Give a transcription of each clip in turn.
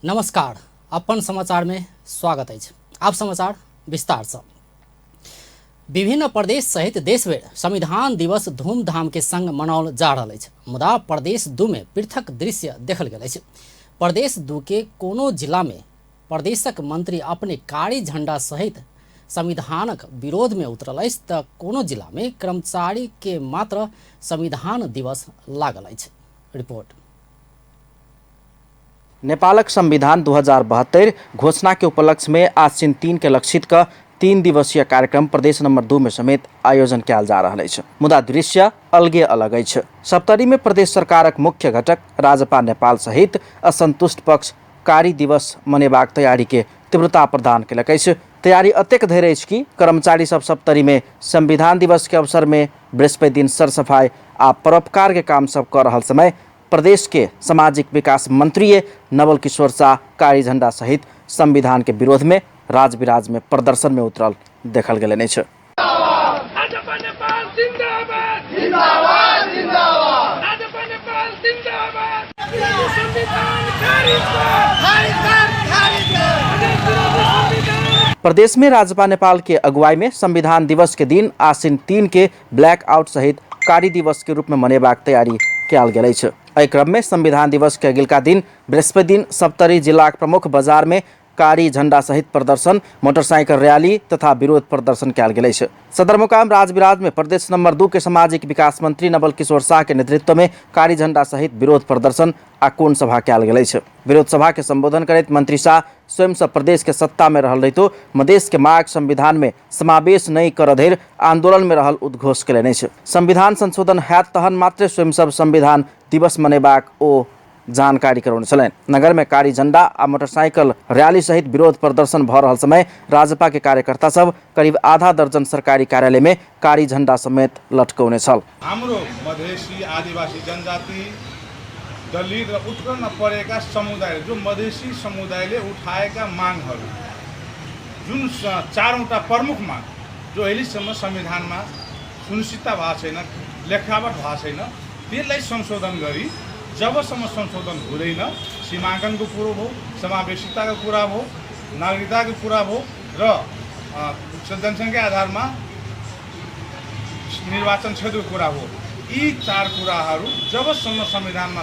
नमस्कार, अपन समाचार में स्वागत अछि। आब समाचार विस्तार से। विभिन्न प्रदेश सहित देश भरि संविधान दिवस धूमधाम के संग मनाओल जा रहल अछि, मुदा प्रदेश 2 में पृथक दृश्य देखल गेल अछि। प्रदेश 2 के कोनो जिला में प्रदेशक मंत्री अपने कारी झंडा सहित संविधानक विरोध में उतरल अछि त कोनो जिला में कर्मचारी के मात्र संविधान दिवस लागल अछि। रिपोर्ट। नेपालक संविधान 2072 घोषणा के उपलक्ष्य में आश्विन 3 के लक्षित क 3 दिवसीय कार्यक्रम प्रदेश नंबर 2 में समेत आयोजन कयल जा रहल अछि, मुदा दृश्य अलगे अलग अछि। सप्तरी में प्रदेश सरकारक मुख्य घटक राजपा नेपाल सहित असंतुष्ट पक्ष कारी दिवस मनेबाक तैयारी के तीव्रता प्रदान केलक अछि। तैयारी अतेक धरि अछि कि कर्मचारी सब सप्तरी में संविधान दिवस के अवसर में बृहस्पति दिन सरसफाई आ परोपकार के काम सब कर रहल समय प्रदेश के सामाजिक विकास मंत्री नवल किशोर शाह कारी झंडा सहित संविधान के विरोध में राजविराज में प्रदर्शन में उतरल देखल गेलनि अछि। भाजपा नेपाल जिंदाबाद जिंदाबाद जिंदाबाद, भाजपा नेपाल जिंदाबाद। संविधान खारिज कर, खारिज कर, खारिज कर। संविधान। प्रदेश में राजपा नेपाल के अगुवाई में संविधान दिवस के दिन आश्विन 3 के ब्लैक आउट सहित कारी दिवस के रूप में मनेबाक तैयारी कयल गेल अछि। एहि क्रम में संविधान दिवस के अगिलका दिन बृहस्पति दिन सप्तरी जिलाक प्रमुख बाजार में कारी झंडा सहित प्रदर्शन, मोटरसाइकिल रैली तथा विरोध प्रदर्शन कयल गेल अछि। सदरमुकाम राजविराज में प्रदेश नंबर 2 के सामाजिक विकास मंत्री नवल किशोर शाह के नेतृत्व में कारी झंडा सहित विरोध प्रदर्शन आ कोण सभा कयल गेल अछि। विरोध सभा के संबोधन करैत मंत्री शाह स्वयं सँ प्रदेश के सत्ता में रहल रहितो मधेश के माग संविधान में समावेश नहीं कर धरि आंदोलन में रहल उद्घोष कयलनि अछि। संविधान संशोधन हैत तहन मात्रे स्वयं सब संविधान दिवस मनेबाक ओ जानकारी करौने छलनि। नगर में कारी झंडा आ मोटरसाइकिल रैली सहित विरोध प्रदर्शन भ रहल समय राजपा के कार्यकर्ता सब करीब आधा दर्जन सरकारी कार्यालय में कारी झंडा समेत लटकौने छल। हाम्रो मधेसी आदिवासी जनजाति दलित र उत्पन्न परेका समुदाय जो मधेसी समुदायले उठाएका मागहरू जुन चारवटा प्रमुख माग जो अहिलेसम्म संविधानमा सुनिश्चितता भएको छैन, लेखावट भएको छैन, त्यसलाई संशोधन गरी जबसम्म संशोधन हुँदैन सीमाङ्कनको कुरो भयो, समावेशिताको कुरा भयो, नागरिकताको कुरा भयो र जनसङ्ख्या आधारमा निर्वाचन क्षेत्रको कुरा हो, यी चार कुराहरू जबसम्म संविधानमा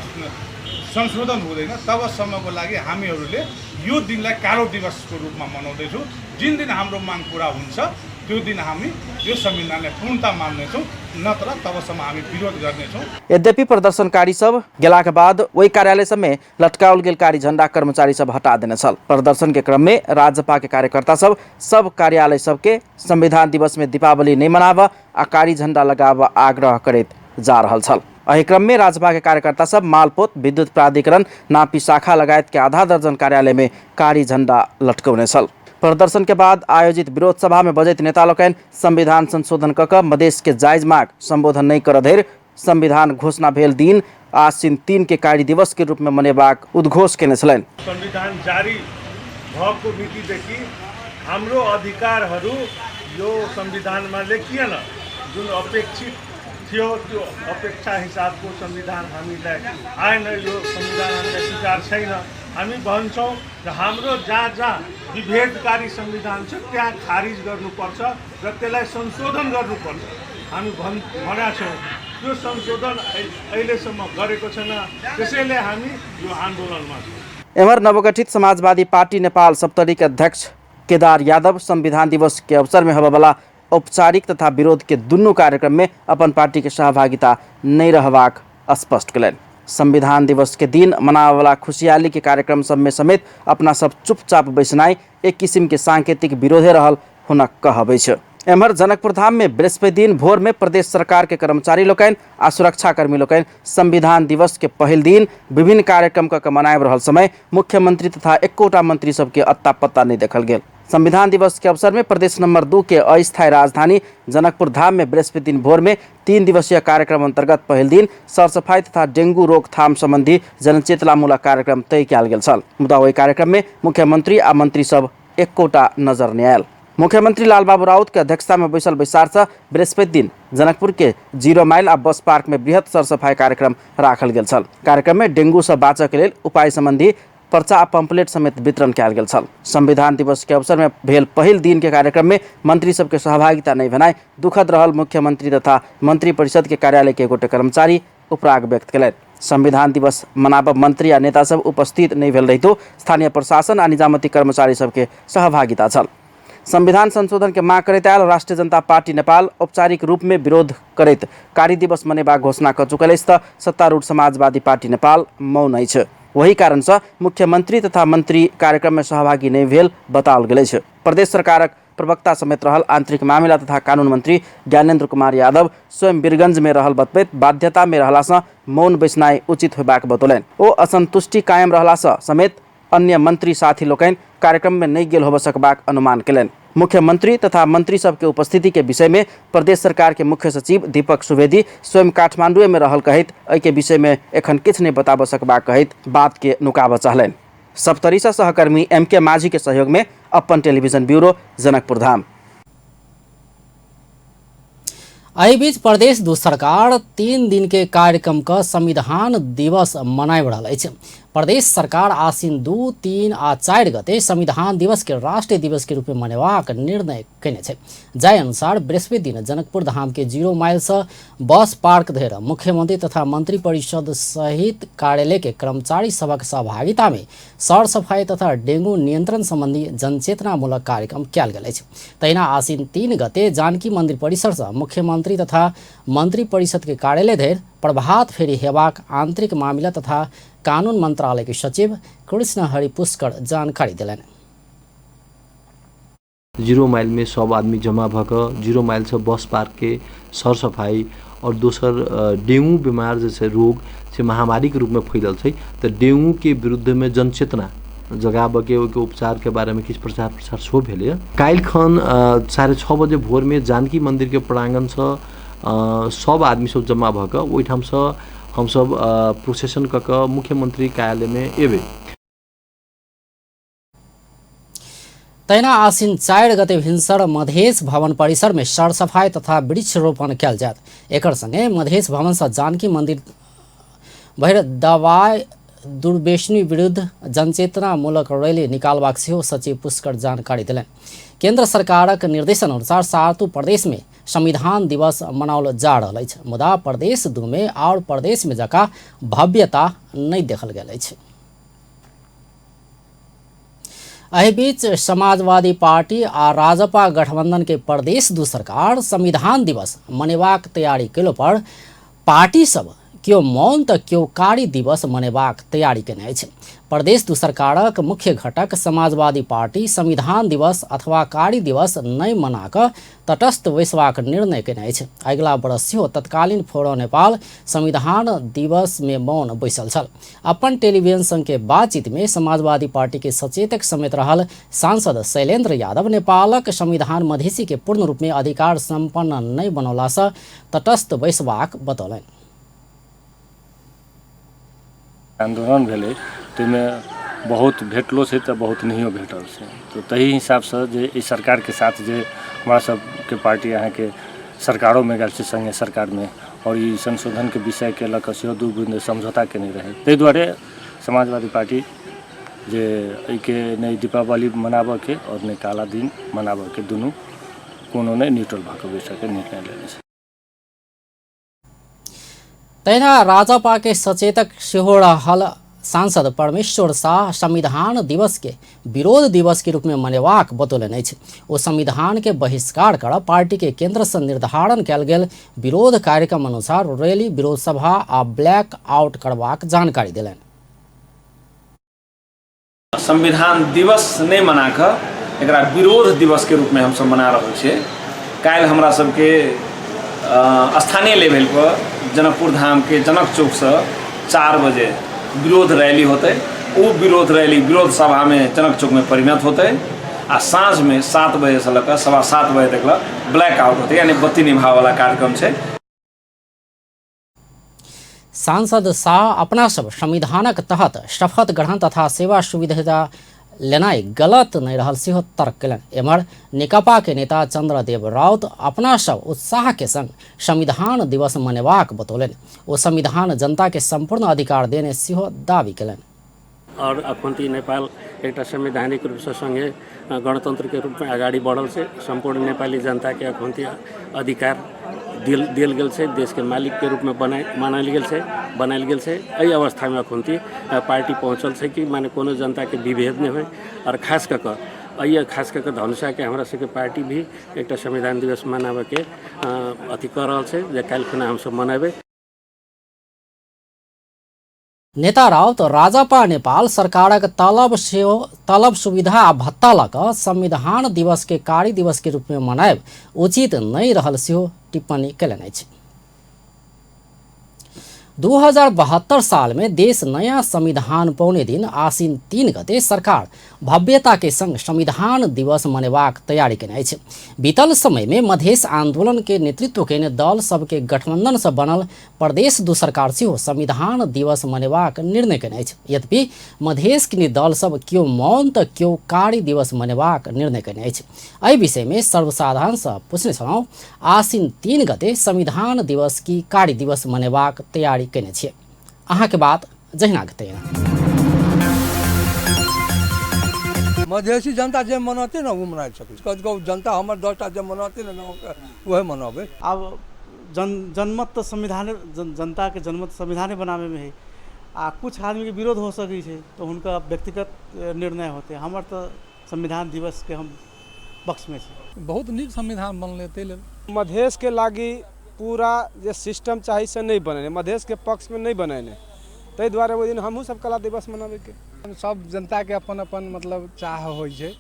संशोधन हुँदैन तबसम्मको लागि हामीहरूले यो दिनलाई कालो दिवसको रूपमा मनाउँदैछौँ। जुन दिन हाम्रो माग पुरा हुन्छ त्यो दिन हामी यो संविधानलाई पूर्णता मान्नेछौँ, नत्र तबसम्म हामी विरोध गर्नेछौँ। यद्यपि प्रदर्शनकारी सब गेलाक बाद ओहि कार्यालय सब में लटकाओल गेल कारी झंडा कर्मचारी सब हटा देने छल। प्रदर्शन के क्रम में राजपा के कार्यकर्ता सब सब कार्यालय सब के संविधान दिवस में दीपावली नहीं मनाब आ कारी झंडा लगाब आग्रह करैत जा रहल छल। एहि क्रम में राजपा के कार्यकर्ता सब मालपोत, विद्युत प्राधिकरण, नापी शाखा लगायत के आधा दर्जन कार्यालय में कारी झंडा लटकौने छल। प्रदर्शन के बाद आयोजित विरोध सभा में बजैत नेता लोकनि संविधान संशोधन क क मधेश के जायज माग संबोधन नहीं कर धरि संविधान घोषणा भेल दिन आश्विन 3 के कारी दिवस के रूप में मनेबाक उद्घोष केने छलनि। संविधान जारी भएको मितिदेखि हाम्रो अधिकारहरू यो संविधानमा लेखिएन, जुन अपेक्षित थियो त्यो अपेक्षा हिसाबको संविधान हामीलाई आएन, यो संविधान हामीलाई स्वीकार छैन। हामी भन्छौँ र हाम्रो जहाँ जहाँ विभेदकारी संविधान छ त्यहाँ खारिज गर्नुपर्छ र त्यसलाई संशोधन गर्नुपर्छ। हामी भनेका छौँ, त्यो संशोधन अहिलेसम्म गरेको छैन, त्यसैले हामी यो आन्दोलनमा छौँ। एम्हर नवगठित समाजवादी पार्टी नेपाल सप्तरी के अध्यक्ष केदार यादव संविधान दिवस के अवसर में होबयवला औपचारिक तथा विरोध के दुनू कार्यक्रम में अपन पार्टी के सहभागिता नहीं रहबाक स्पष्ट कयलनि। संविधान दिवस के दिन मनाबयवला खुशहाली के कार्यक्रम सब में समेत अपना सब चुपचाप बैसनाइ एक किसिम के सांकेतिक विरोधे रहल हुनक कहब अछि। एम्हर जनकपुर धाम में बृहस्पति दिन भोर में प्रदेश सरकार के कर्मचारी लोकनि आ सुरक्षाकर्मी लोकनि संविधान दिवस के पहिल दिन विभिन्न कार्यक्रम क मनाबि रहल समय मुख्यमंत्री तथा एकोटा मंत्री सबके अत्ता पत्ता नहीं देखल गेल। संविधान दिवस के अवसर में प्रदेश नंबर 2 के अस्थायी राजधानी जनकपुर धाम में बृहस्पति दिन भोर में 3 दिवसीय कार्यक्रम अंतर्गत पहिल दिन सरसफाई तथा डेंगू रोकथाम संबंधी जनचेतनामूलक कार्यक्रम तय कयल गेल छल। मुदा ओहि कार्यक्रम में मुख्यमंत्री आ मंत्री सब एकोटा नजर नहि आयल। मुख्यमंत्री लालबाबू राउत के अध्यक्षता में बैसल बैसार से बृहस्पति दिन जनकपुर के 0 माइल आ बस पार्क में बृहत सरसफाई कार्यक्रम राखल गेल छल। कार्यक्रम में डेंगू से बाँचऽ के लेल उपाय संबंधी पर्चा आ पम्पलेट समेत वितरण कयल गेल छल। संविधान दिवस के अवसर में भेल पहिल दिन के कार्यक्रम में मंत्री सबके सहभागिता नहि भेनाइ दुखद रहल मुख्यमंत्री तथा मंत्री परिषद के कार्यालय के गोटे कर्मचारी उपराग व्यक्त कयलनि। संविधान दिवस मनाबब मंत्री आ नेता सब उपस्थित नहि भेल रहितो स्थानीय प्रशासन आ निजामती कर्मचारी सबके सहभागिता छल। संविधान संशोधन के मांग करैत आयल राष्ट्रीय जनता पार्टी नेपाल औपचारिक रूप में विरोध करैत कारी दिवस मनेबाक घोषणा कऽ चुकल अछि तऽ सत्तारूढ़ समाजवादी पार्टी नेपाल मौन अछि। ओही कारण सँ मुख्यमंत्री तथा मंत्री कार्यक्रम में सहभागी नहि भेल बताओल गेल अछि। प्रदेश सरकारक प्रवक्ता समेत रहल आंतरिक मामिला तथा कानून मंत्री ज्ञानेन्द्र कुमार यादव स्वयं वीरगंज में रहल बतबैत बाध्यता में रहला सँ मौन बैसनाइ उचित होयबाक बतौलनि। ओ असंतुष्टि कायम रहला सँ समेत अन्य मंत्री साथी लोकनि कार्यक्रम में नहि गेल होबय सकबाक अनुमान कयलनि। मुख्यमंत्री तथा मंत्री सबके उपस्थिति के विषय में प्रदेश सरकार के मुख्य सचिव दीपक सुवेदी स्वयं काठमांडुए में रहल कहैत एहि के विषय में एखन किछु नहि बताबऽ सकबाक कहैत बात के नुकाबऽ चाहलनि। सप्तरी सँ सहकर्मी एम के माझी के सहयोग में अपन टेलीविजन ब्यूरो, जनकपुर धाम। एहि बीच प्रदेश दू सरकार 3 दिन के कार्यक्रम क संविधान दिवस मनाबि रहल अछि। प्रदेश सरकार आसिन 2, 3 आ 4 गते संविधान दिवस के राष्ट्रीय दिवस के रूप में मनेबाक निर्णय कयने छै। जाहि अनुसार बृहस्पति दिन जनकपुर धाम के 0 माइल से बस पार्क धरि मुख्यमंत्री तथा मंत्री परिषद सहित कार्यालय के कर्मचारी सभक सहभागिता में सर सफाई तथा डेंगू नियंत्रण संबंधी जनचेतनामूलक कार्यक्रम कयल गेल अछि। तहिना आसिन 3 गते जानकी मंदिर परिसर से मुख्यमंत्री तथा मंत्री परिषद के कार्यालय धरि प्रभात फेरी हेबाक आंतरिक मामिला तथा कानून मंत्रालय के सचिव कृष्ण हरि पुष्कर जानकारी देलनि। 0 माइल में सब आदमी जमा भऽ कऽ 0 माइल से बस पार्क के सर सफाई और दोसर डेंगू बीमार जे छै रोग से महामारी के रूप में फैलल छै, तऽ डेंगू के विरुद्ध में जनचेतना जगाबऽके ओहिके उपचार के बारे में किछु प्रचार प्रसार सेहो भेलैए। काल्हि खन 6:30 बजे भोर में जानकी मंदिर के प्रांगण से सब आदमी सब जमा भऽ कऽ ओहिठामसँ हमसब प्रोसेसन कऽ कऽ मुख्यमंत्री कार्यालय में एबै। तहिना आसिन 4 गते भिनसर मधेश भवन परिसर में सरसफाई तथा वृक्षरोपण कयल जायत। एकर संगे मधेश भवन से जानकी मंदिर भरि दवाई दुर्व्यसनी विरुद्ध जनचेतनामूलक रैली निकालबाक सेहो सचिव पुष्कर जानकारी देलनि। केंद्र सरकारक निर्देशन अनुसार सातू प्रदेश में संविधान दिवस मनाओल जा रहल अछि, मुदा प्रदेश 2 में और प्रदेश में जकाँ भव्यता नहि देखल गेल अछि। एहि बीच समाजवादी पार्टी आ राजपा गठबंधन के प्रदेश 2 सरकार संविधान दिवस मनेबाक तैयारी कयलो पर पार्टी सब केओ मौन तऽ केओ कारी दिवस मनेबाक तैयारी केने अछि। प्रदेश 2 सरकारक मुख्य घटक समाजवादी पार्टी संविधान दिवस अथवा कारी दिवस नहि मना कऽ तटस्थ बैसबाक निर्णय केने अछि। अगिला वर्ष सेहो तत्कालीन फोरम नेपाल संविधान दिवस में मौन बैसल छल। अपन टेलीविजन संग के बातचीत में समाजवादी पार्टी के सचेतक समेत रहल सांसद शैलेंद्र यादव नेपालक संविधान मधेसी के पूर्ण रूप में अधिकार संपन्न नहि बनौला से तटस्थ बैसबाक बतौलनि। आंदोलन भेलै ताहिमे बहुत भेटलो छै तऽ बहुत नहियो भेटल छै, तऽ ताहि हिसाबसँ जे एहि सरकारके साथ जे हमरा सबके पार्टी अहाँके सरकारोमे गेल छै सङ्गे सरकारमे, आओर ई संशोधनके विषयके लऽ कऽ सेहो दू बुन्दे समझौता केने रहै, ताहि दुआरे समाजवादी पार्टी जे एहिके नहि दीपावली मनाबऽके आओर नहि काला दिन मनाबऽके दुनू कोनो नहि न्यूट्रल भऽ कऽ बैसऽके निर्णय लेने छै। तहिना राजपा के सचेतक सेहो रहल सांसद परमेश्वर शाह संविधान दिवस के विरोध दिवस के रूप में मनेबाक बतौलनि अछि। ओ संविधान के बहिष्कार कर पार्टी के केंद्र से निर्धारण कयल गेल विरोध कार्यक्रम अनुसार रैली, विरोध सभा आ ब्लैक आउट करबाक जानकारी देलनि। संविधान दिवस नहि मना कऽ एकरा विरोध दिवस के रूप में हमसब मना रहल छियै। काल्हि हमरा सबके स्थानीय लेवल पर जनकपुर धाम के जनक चौक से 4 बजे विरोध रैली होतै। ओ विरोध रैली विरोध सभा में जनक चौक में परिणत होतै आ साँझ में 7 बजे से लऽ कऽ 7:15 बजे तक लऽ ब्लैक आउट होतै, यानी बत्ती निभावला कार्यक्रम छै। सांसद शाह अपना सब संविधानक तहत शपथ ग्रहण तथा सेवा सुविधा लेनाइ गलत नहि रहल सेहो तर्क कयलनि। एम्हर नेकपा के नेता चंद्रदेव राउत अपना सब उत्साह के संग संविधान दिवस मनेबाक बतौलनि। ओ संविधान जनता के संपूर्ण अधिकार देने सेहो दावी कयलनि। आओर अखन नेपाल एकटा संवैधानिक रूपसँ सङ्घीय गणतन्त्रके रूपमे अगाडि बढ़ल छै। सम्पूर्ण नेपाली जनताके अखन अधिकार देल गेल छै, देशके मालिकके रूपमे बनायल गेल छै, बनायल गेल छै। एहि अवस्थामे अखन पार्टी पहुँचल छै कि माने कोनो जनताके विभेद नहि होइ। आओर खास कऽ कऽ एहि खास कऽ कऽ धनुषाके हमरा सबके पार्टी भी एकटा संविधान दिवस मनाबैके अथी कऽ रहल छै जे काल्हि खुना हमसब मनेबै। नेता राउत राजपा नेपाल सरकारक तलब सुविधा आ भत्ता लऽ कऽ संविधान दिवस के कार्य दिवस के रूप में मनायब उचित नहि रहल सेहो टिप्पणी कयलनि अछि। 2072 साल में देश नया संविधान पौने दिन आसिन 3 गते सरकार भव्यता के संग संविधान दिवस मनेबाक तैयारी केने अछि। बीतल समय में मधेश आंदोलन के नेतृत्व केने दल सबके गठबंधन से बनल प्रदेश दू सरकार सेहो संविधान दिवस मनेबाक निर्णय केने अछि। यद्यपि मधेश के दल सब केओ मौन तऽ केओ कार्य दिवस मनेबाक निर्णय केने अछि। एहि विषय में सर्वसाधारण से पूछने छलहुँ आसिन 3 गते संविधान दिवस की कार्य दिवस मनेबाक तैयारी केने छियै। अहाँके बात जहिना के तहिना। मधेसी जनता जे मनौते ने ओ मना सकै छै। जनता हमर 10टा जे मनौते ने वएह मनबै। आब जनमत तऽ संविधाने जनताके जनमत संविधाने बनाबैमे है आ कुछ आदमीके विरोध हो सकै छै तऽ हुनका व्यक्तिगत निर्णय होतै। हमर तऽ संविधान दिवसके हम पक्षमे छी। बहुत नीक संविधान बनलै ताहि लेल। मधेशके लागी पूरा जे सिस्टम चाही से नहि बनेने, मधेशके पक्षमे नहि बनेने, ताहि दुआरे ओहि दिन हमहूँ सब कला दिवस मनाबैके। सब जनताके अपन अपन मतलब चाह होइ छै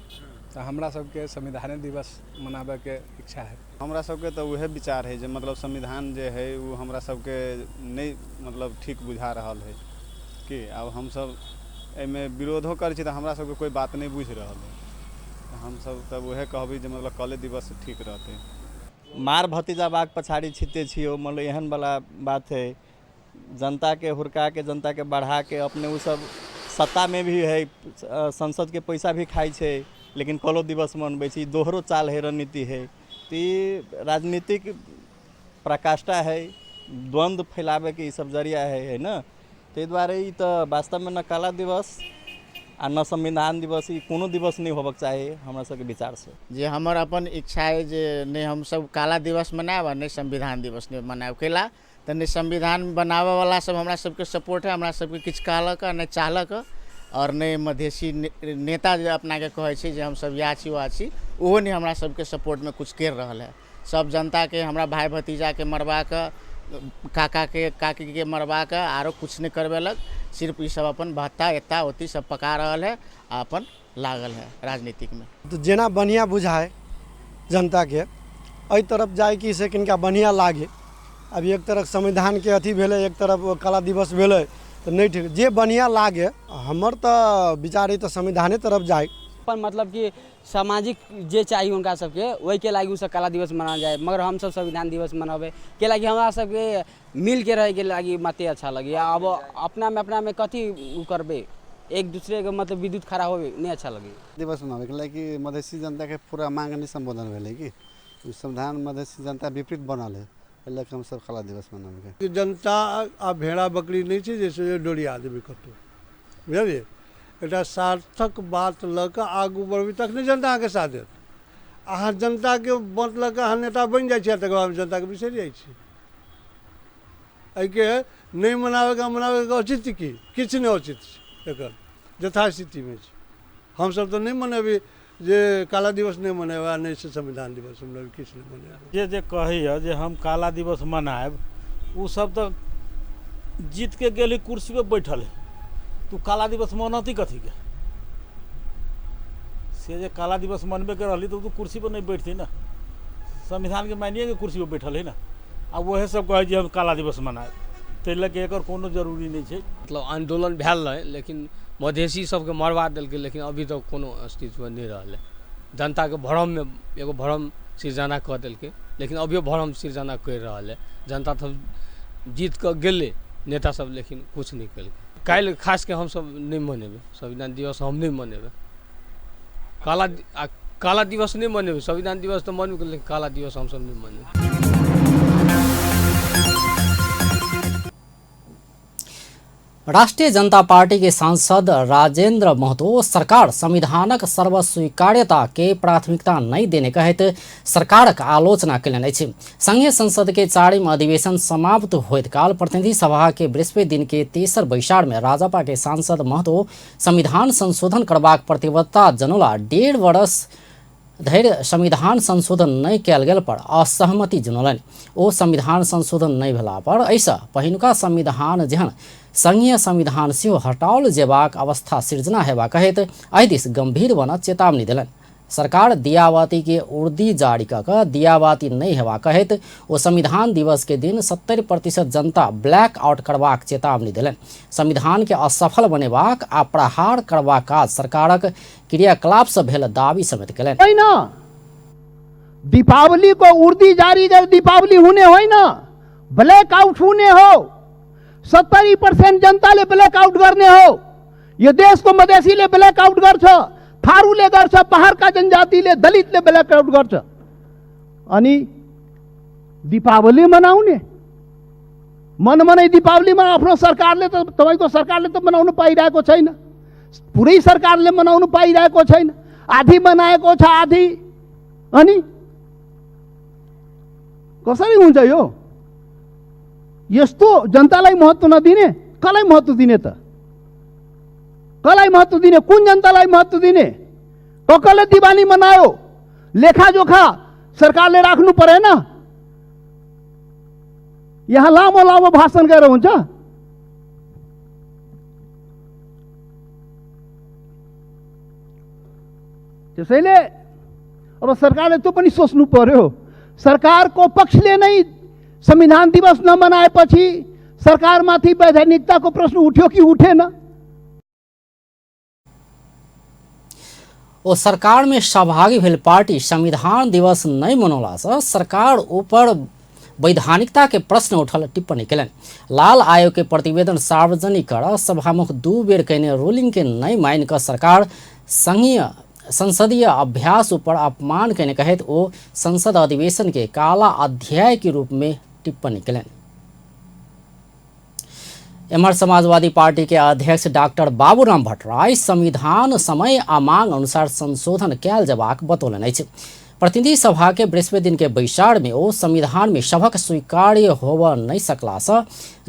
तऽ हमरा सबके संविधाने दिवस मनाबैके इच्छा है। हमरा सबके तऽ उहे विचार है जे मतलब संविधान जे है ओ हमरा सबके नहि मतलब ठीक बुझा रहल है कि आब हमसब एहिमे विरोधो करै छी तऽ हमरा सबके कोइ बात नहि बुझि रहल है। हमसब तब उहे कहबै जे मतलब कले दिवस ठीक रहतै। मार भतीजाबाग पछाड़ी छिते छियो, मतलब एहन वाला बात है। जनता के हुड़का के जनता के बढ़ा के अपने वो सब सत्ता में भी है, संसद के पैसा भी खाइ छै, लेकिन कलो दिवस मनबै छै। दोहरो चाल है, रणनीति है। तो ई राजनीतिक पराकाष्ठा है, द्वंद्व फैलाबे के ई सब जरिया है ना। ताहि दुआरे ई तऽ वास्तवमे न कला दिवस आ न संविधान दिवस, ई कोनो दिवस नहि होबक चाही हमरा सबके विचारसँ। जे हमर अपन इच्छा अइ जे नहि हमसब काला दिवस मनायब आ नहि संविधान दिवस नहि मनायब। कैला तऽ नहि संविधान बनाबऽवला सब हमरा सबके सपोर्ट है, हमरा सबके किछु कहलक नहि चाहलक, आओर नहि मधेसी नेता जे अपनाके कहै छै जे हमसब इएह छी वएह छी, ओहो नहि हमरा सबके सपोर्टमे किछु करि रहल है। सब जनताके हमरा भाइ भतीजाके मरबाके, काकाके काकीके मरबाके आरो किछु नहि करबेलक। सिर्फ ई सब अपन भत्ता एत्ता ओत्ती सब पका रहल है आ अपन लागल है राजनीतिकमे। तऽ जेना बढ़िआँ बुझाइ जनताके एहि तरफ जाइ कि से किनका बढ़िआँ लागे। अभी एक तरफ संविधानके अथी भेलै, एक तरफ कला दिवस भेलै, तऽ नहि ठीक, जे बढ़िआँ लागे। हमर तऽ विचार अइ तऽ संविधाने तरफ जाइ। अपन मतलब कि सामाजिक जे चाही हुनका सबके ओहिके लागि ओसब कला दिवस मनाओल जाइ, मगर हमसब संविधान दिवस मनेबै के लागि हमरा सबके मिलके रहैके लागि माते अच्छा लगैए। आब अपनामे कथी ओ करबै, एक दूसरेके मतलब विद्युत खड़ा होबै नहि अच्छा लगैए। दिवस मनाबैके लागि मधेसी जनताके पूरा मांग नहि सम्बोधन भेलै कि संविधान मधेसी जनता विपरीत बनल है, एहि लऽ कऽ हमसब कला दिवस मनाबैके। जनता आ भेड़ा बकरी नहि छै जैसे डोरिया देबै कतहु, बुझलियै। एकटा सार्थक बात लऽ कऽ आगू बढ़बै तखने जनता अहाँके साथ देत। अहाँ जनताके मत लऽ कऽ अहाँ नेता बनि जाइ छियै, तकर बाद जनताके बिसरि जाइ छियै। एहिके नहि मनाबैके मनाबैके औचित्य की? किछु नहि औचित्य छै एकर, यथास्थितिमे छै। हमसब तऽ नहि मनेबै जे काला दिवस नहि मनेबै आ नहि से संविधान दिवस मनेबै, किछु नहि मनेबै। जे जे कहैए जे हम काला दिवस मनायब, ओ सब तऽ जीतके गेल कुर्सी पर बैठल है, तू काला दिवस मनौती कथीके? से जे काला दिवस मनबेके रहली तऽ कुर्सी पर नहीं बैठती ना, संविधानके मानिए के कुर्सी पर बैठल है ना। आ वएह सब कहै जे हम काला दिवस मनायब, ताहि लऽ कऽ एकर कोनो जरूरी नहि छै। मतलब आन्दोलन भेल रहै लेकिन मधेसी सबके मरवा देलकै, लेकिन अभी तक कोनो अस्तित्व नहि रहलै। जनताके भ्रममे एगो भ्रम सृजना कऽ देलकै, लेकिन अभियो भ्रम सृजना करि रहल है। जनता सब जीत कऽ गेलै नेता सब, लेकिन किछु नहि केलकै। काल्हि खासके हमसब नहि मनेबै संविधान दिवस, हम नहि मनेबै काला दिवस नहि मनेबै। संविधान दिवस तऽ मनबे, लेकिन काला दिवस हमसब नहि मनेबै। राष्ट्रिय जनता पार्टी के सांसद राजेंद्र महतो सरकार संविधानक सर्वस्वीकार्यता के प्राथमिकता नहीं देने कहैत सरकारक आलोचना कयलनि अछि। संघीय संसद के चारिम अधिवेशन समाप्त होइत काल प्रतिनिधि सभा के बृहस्पति दिन के तेसर बैसार में राजपा के सांसद महतो संविधान संशोधन करबाक प्रतिबद्धता जनौला 1.5 वर्ष धरि संविधान संशोधन नहि कयल गेल पर असहमति जनौलनि। ओ संविधान संशोधन नहि भेला पर एहिसँ पहिनुका संविधान जेहन संघीय संविधान सेहो हटाओल जेबाक अवस्था सृजना हेबाक कहैत एहि दिस गंभीर बनत चेतावनी देलनि। सरकार दियाबाती के उर्दी जारी कऽ कऽ दियाबाती नहि हेबाक कहैत ओ संविधान दिवस के दिन 70% जनता ब्लैक आउट करबाक चेतावनी देलनि। संविधान के असफल बनेबाक आ प्रहार करबाक काज सरकारक क्रियाकलाप से भेल दावी समेत कयलनि। होइन, दीपावलीको उर्दी जारी गरेर दीपावली हुने होइन, ब्ल्याक आउट हुने हो। 70% जनताले ब्ल्याक आउट गर्ने हो। यो देशको मधेसीले ब्ल्याक आउट गर्छ, थारूले गर्छ, पहाडका जनजातिले, दलितले ब्ल्याक आउट गर्छ। अनि दीपावली मनाउने मनमनै दीपावलीमा आफ्नो सरकारले त, तपाईँको सरकारले त मनाउनु पाइरहेको छैन, पुरै सरकारले मनाउनु पाइरहेको छैन, आधी मनाएको छ आधी। अनि कसरी हुन्छ यो? यस्तो जनतालाई महत्त्व नदिने कसलाई महत्त्व दिने त? कसलाई महत्त्व दिने? कुन जनतालाई महत्त्व दिने? कसले दिवाली मनायो? लेखाजोखा सरकारले राख्नु परेन? यहाँ लामो लामो भाषण गरेर हुन्छ? त्यसैले अब सरकारले त्यो पनि सोच्नु पर्यो। सरकारको पक्षले नै संविधान दिवस नमनाएपछि सरकारमाथि वैधानिकताको प्रश्न उठ्यो कि उठेन? ओ सरकार में सहभागी भेल पार्टी संविधान दिवस नहीं मनौला से सरकार ऊपर वैधानिकता के प्रश्न उठल टिप्पणी कयलनि। लाल आयोग के प्रतिवेदन सार्वजनिक कर सभामुख 2 बेर कयने रूलिंग के नहीं मान कऽ सरकार संघीय संसदीय अभ्यास ऊपर अपमान कयने कहैत ओ संसद अधिवेशन के काला अध्याय के रूप में टिप्पणी कयलनि। एम्हर समाजवादी पार्टी के अध्यक्ष डॉक्टर बाबूराम भट्टराई संविधान समय आ मांग अनुसार संशोधन कयल जेबाक बतौलनि अछि। प्रतिनिधि सभा के बृहस्पति दिन के बैसार में ओ संविधान में सभक स्वीकार्य होबऽ नहि सकला से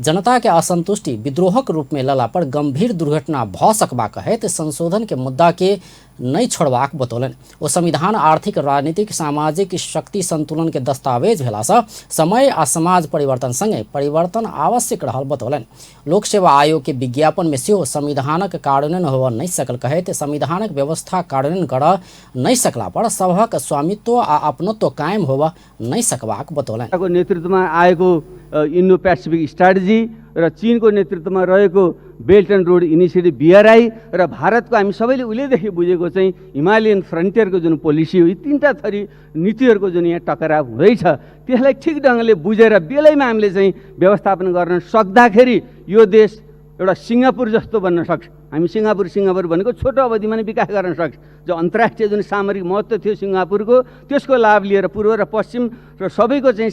जनता के असंतुष्टि विद्रोहक रूप में लला पर गंभीर दुर्घटना भऽ सकबाक कहैत संशोधन के मुद्दा के नहि छोड़बाक बतौलनि। ओ संविधान आर्थिक, राजनीतिक, सामाजिक शक्ति संतुलन के दस्तावेज भेला से समय आ समाज परिवर्तन संगे परिवर्तन आवश्यक रहल बतौलनि। लोक सेवा आयोग के विज्ञापन में सेहो संविधानक कार्यान्वयन होबऽ नहि सकल कहैत संविधानक व्यवस्था कार्यान्वयन करऽ नहि सकला पर सभक स्वामित्व आ अपनत्व कायम होबऽ नहि सकबाक बतौलनि। नेतृत्वमा आएको इन्डो पेसिफिक स्ट्राटेजी र चीनको नेतृत्वमा रहेको belt and road initiative BRI र भारतको हामी सबैले उहिलेदेखि बुझेको चाहिँ हिमालयन फ्रन्टियरको जुन पोलिसी हो, यी तिनवटा थरी नीतिहरूको जुन यहाँ टकराव हुँदैछ त्यसलाई ठिक ढङ्गले बुझेर बेलैमा हामीले चाहिँ व्यवस्थापन गर्न सक्दाखेरि यो देश एउटा सिङ्गापुर जस्तो बन्न सक्छ। हामी सिङ्गापुर भनेको छोटो अवधिमा नै विकास गर्न सक्छ। जो अन्तर्राष्ट्रिय जुन सामरिक महत्त्व थियो सिङ्गापुरको, त्यसको लाभ लिएर पूर्व र पश्चिम र सबैको चाहिँ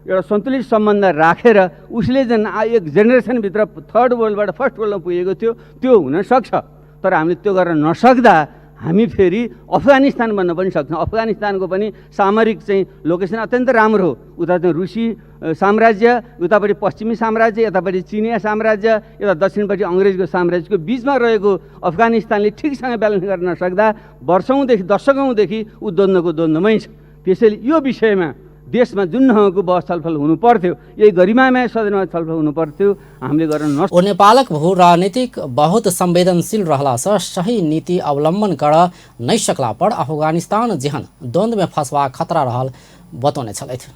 एउटा सन्तुलित सम्बन्ध राखेर उसले जुन एक जेनेरेसनभित्र थर्ड वर्ल्डबाट फर्स्ट वर्ल्डमा पुगेको थियो त्यो हुनसक्छ। तर हामीले त्यो गर्न नसक्दा हामी फेरि अफगानिस्तान बन्न पनि सक्छौँ। अफगानिस्तानको पनि सामरिक चाहिँ लोकेसन अत्यन्त राम्रो हो। उता चाहिँ रुसी साम्राज्य, उतापट्टि पश्चिमी साम्राज्य, यतापट्टि चिनिया साम्राज्य, यता दक्षिणपट्टि अङ्ग्रेजको साम्राज्यको बिचमा रहेको अफगानिस्तानले ठिकसँग ब्यालेन्स गर्न नसक्दा वर्षौँदेखि दशकौँदेखि ऊ द्वन्द्वको द्वन्द्वमै छ। त्यसैले यो विषयमा देशमा जुन ढङ्गको बहस छलफल हुनु पर्थ्यो, यही गरिमामय सदनमा छलफल हुनु पर्थ्यो, हामीले गर्न नसक्यौँ। ओ नेपालक भू राजनीतिक बहुत संवेदनशील रहला से सही नीति अवलंबन कर नहि सकला पर अफगानिस्तान जेहन द्वंद्व में फंसबाक खतरा रहल बतौने छलथि।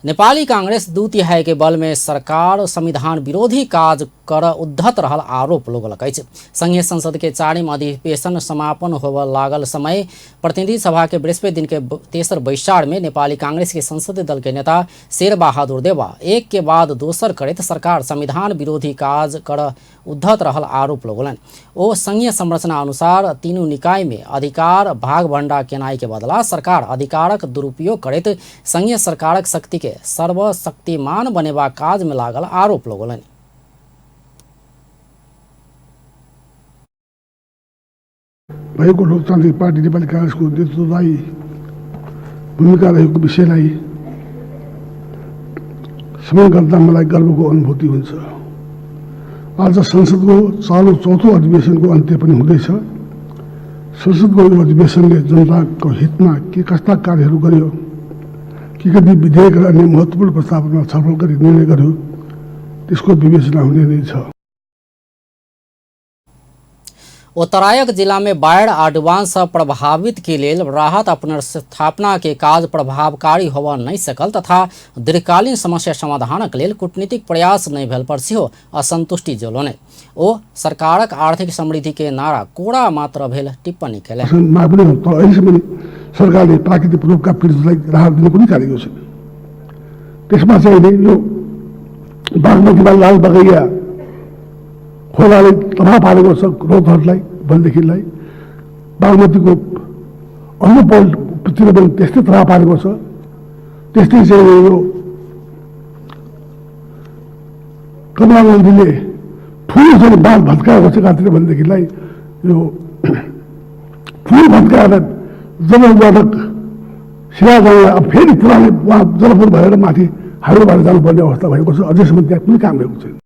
नेपाली कांग्रेस 2/3 के बल में सरकार संविधान विरोधी काज कर उद्धत रहल आरोप लगौलक अछि। संघीय संसद के चारिम अधिवेशन समापन होबय लागल समय प्रतिनिधि सभा के बृहस्पति दिन के तेसर बैसार में नेपाली कांग्रेस के संसदीय दल के नेता शेर बहादुर देवा एक के बाद दोसर करैत सरकार संविधान विरोधी काज कर उद्धत रहल आरोप लगौलनि। ओ संघीय संरचना अनुसार तीनू निकाय में अधिकार भाग भंडा केनाई के बदला सरकार अधिकारक दुरुपयोग करैत संघीय सरकारक शक्ति के सर्वशक्तिमान बनेबाक काज में लागल आरोप लगौलनि। भएको लोकतान्त्रिक पार्टी नेपाली काङ्ग्रेसको नेतृत्वदायी भूमिका रहेको विषयलाई स्मरण गर्दा मलाई गर्वको अनुभूति हुन्छ। आज संसदको चालु चौथो अधिवेशनको अन्त्य पनि हुँदैछ। संसदको यो अधिवेशनले जनताको हितमा के कस्ता कार्यहरू गर्यो, के कति विधेयक र अन्य महत्त्वपूर्ण प्रस्तावमा छलफल गरी निर्णय गर्यो, त्यसको विवेचना हुने नै छ। उत्तरायक जिला में बाढ़ आ डुबान से प्रभावित के लेल राहत आ पुनर्स्थापना के काज प्रभावकारी होबय नहि सकल तथा दीर्घकालीन समस्या समाधानक लेल कूटनीतिक प्रयास नहि भेल पर सेहो असंतुष्टि जतौलनि। ओ सरकारक आर्थिक समृद्धि के नारा कोरा मात्र भेल टिप्पणी केलनि। सरकारले प्राकृतिक प्रकोपका पीडितलाई राहत दिने कुनै कार्य गरेको छैन। त्यसमा चाहिँ यो बागमतीमा लाल बगैया खोलाले तबाह पारेको छ रोगहरूलाई भनेदेखिलाई बागमतीको अन्य पोइन्टतिर पनि त्यस्तै तबाह पारेको छ। त्यस्तै चाहिँ यो कमला नदीले ठुलो चाहिँ बाँध भत्काएको छ कहाँतिर भनेदेखिलाई यो ठुलो भत्काएर जबरजस्त सिराजनलाई अब फेरि पुरानो उहाँ जलपुर भएर माथि हाइवे भएर जानुपर्ने अवस्था भएको छ। अझैसम्म त्यहाँ कुनै काम भएको छैन।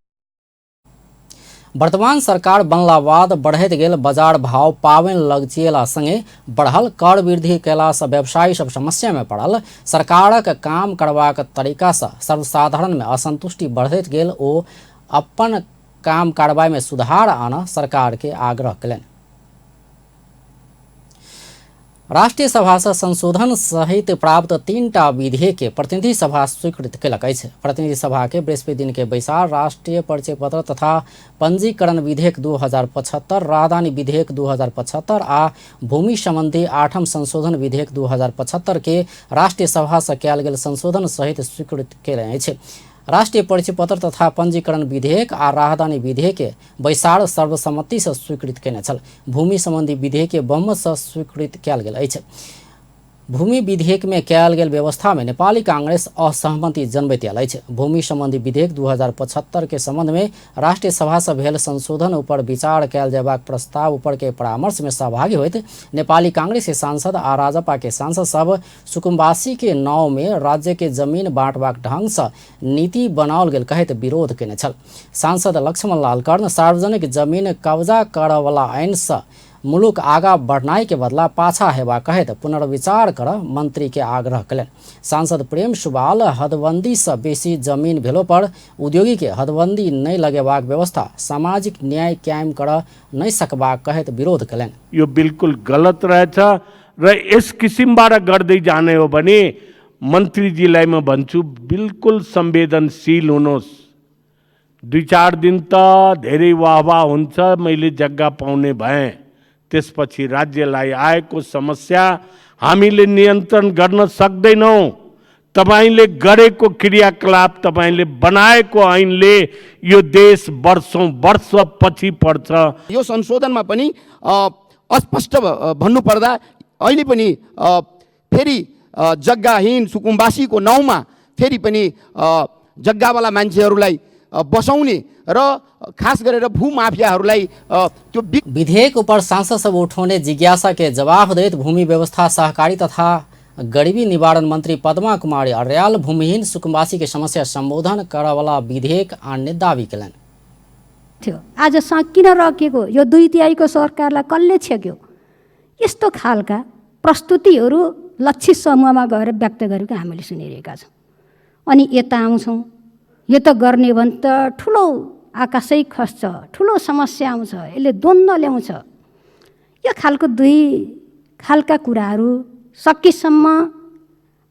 वर्तमान सरकार बनला बाद बढ़ैत गेल बाजार भाव पावन लगचिएला संगे बढ़ल कर वृद्धि कयला से व्यवसायी सब समस्या में पड़ल सरकारक काम करबाक तरीका से सर्वसाधारण में असंतुष्टि बढ़ैत गेल। ओ अपन काम कार्रवाई में सुधार आना सरकार के आग्रह कयलनि। राष्ट्रीय सभा से संशोधन सहित प्राप्त 3टा विधेयक के प्रतिनिधि सभा स्वीकृत केलक अछि। प्रतिनिधि सभा के बृहस्पति दिन के बैसार राष्ट्रीय परिचय पत्र तथा पंजीकरण विधेयक 2075, राजधानी विधेयक 2075 आ भूमि संबंधी 8म संशोधन विधेयक 2075 के राष्ट्रीय सभा से कयल गेल संशोधन सहित स्वीकृत केलनि अछि। राष्ट्रीय परिचय पत्र तथा पंजीकरण विधेयक आ राजधानी विधेयक के बैसार सर्वसम्मति से स्वीकृत केने छल। भूमि संबंधी विधेयक के बहुमत से स्वीकृत कयल गेल अछि। भूमि विधेयक में कयल गेल व्यवस्था में नेपाली कांग्रेस असहमति जनबैत आयल अछि। भूमि संबंधी विधेयक 2075 के संबंध में राष्ट्रीय सभा से भेल संशोधन ऊपर विचार कयल जयबाक प्रस्ताव ऊपर के परामर्श में सहभागी होइत नेपाली कांग्रेस के सांसद आ राजपा के सांसद सब सुकुम्बासी के नाव में राज्य के जमीन बाँटबाक ढंग से नीति बनाओल गेल कहैत विरोध केने छल। सांसद लक्ष्मण लाल कर्ण सार्वजनिक जमीन कब्जा करऽवला ऐन से मुलुक आगा बढ़नाई के बदला पाछा हेबा कहैत पुनर्विचार कर मंत्री के आग्रह कयलनि। सांसद प्रेम सुवाल हदबंदी से बेसी जमीन भेलो पर उद्योगी के हदबंदी नहि लगेबाक व्यवस्था सामाजिक न्याय कायम कर नहि सकबाक कहैत विरोध कयलनि। यो बिल्कुल गलत रहेछ र यस किसिमबाट गर्दै जाने हो भने मन्त्रीजीलाई म भन्छु बिल्कुल संवेदनशील हुनुहोस्। 2-4 दिन त धेरै वाहवाह हुन्छ, मैले जग्गा पाउने भएँ, त्यसपछि राज्यलाई आएको समस्या हामीले नियन्त्रण गर्न सक्दैनौँ। तपाईले गरेको क्रियाकलाप, तपाईले बनाएको ऐनले यो देश वर्षौँ वर्ष पछि पर्छ। यो संशोधनमा पनि अस्पष्ट भन्नुपर्दा अहिले पनि फेरि जग्गाहीन सुकुम्बासीको नाउँमा फेरि पनि जग्गावाला मान्छेहरूलाई बसाउने र खास गरेर भूमाफियाहरूलाई त्यो विधेयक ऊपर सांसद सब उठौने जिज्ञासा के जवाब दैत भूमि व्यवस्था सहकारी तथा गरीबी निवारण मंत्री पद्मा कुमारी अर्याल भूमिहीन सुकुम्बासी के समस्या सम्बोधन करवाला विधेयक आन्ने दावी केलनि। थियो आज किन रोकिएको यो 2/3 सरकारलाई कसले छेक्यो? यस्तो खालका प्रस्तुतिहरू लक्षित समूहमा गएर व्यक्त गरेको हामीले सुनिरहेका छौँ। अनि यता आउँछौँ, यो त गर्ने भने त ठुलो आकाशै खस्छ, ठुलो समस्या आउँछ, यसले द्वन्द्व ल्याउँछ। यो खालको दुई खालका कुराहरू सकेसम्म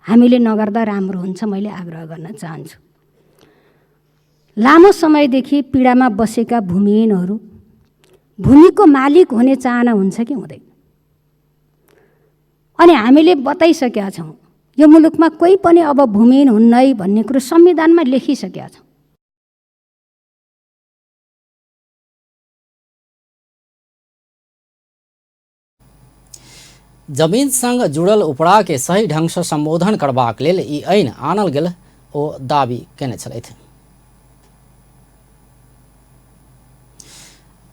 हामीले नगर्दा राम्रो हुन्छ, मैले आग्रह गर्न चाहन्छु। लामो समयदेखि पीडामा बसेका भूमिहीनहरू भूमिको मालिक हुने चाहना हुन्छ कि हुँदैन? अनि हामीले बताइसकेका छौँ यो मुलुकमा कोही पनि अब भूमिहीन हुन्न है भन्ने कुरो संविधानमा लेखिसकेका छौँ। जमीनसँग जुड़ल उपरा के सही ढंग से संबोधन करबाक लेल ई ऐन आनल गेल ओ दावी केने छलथि।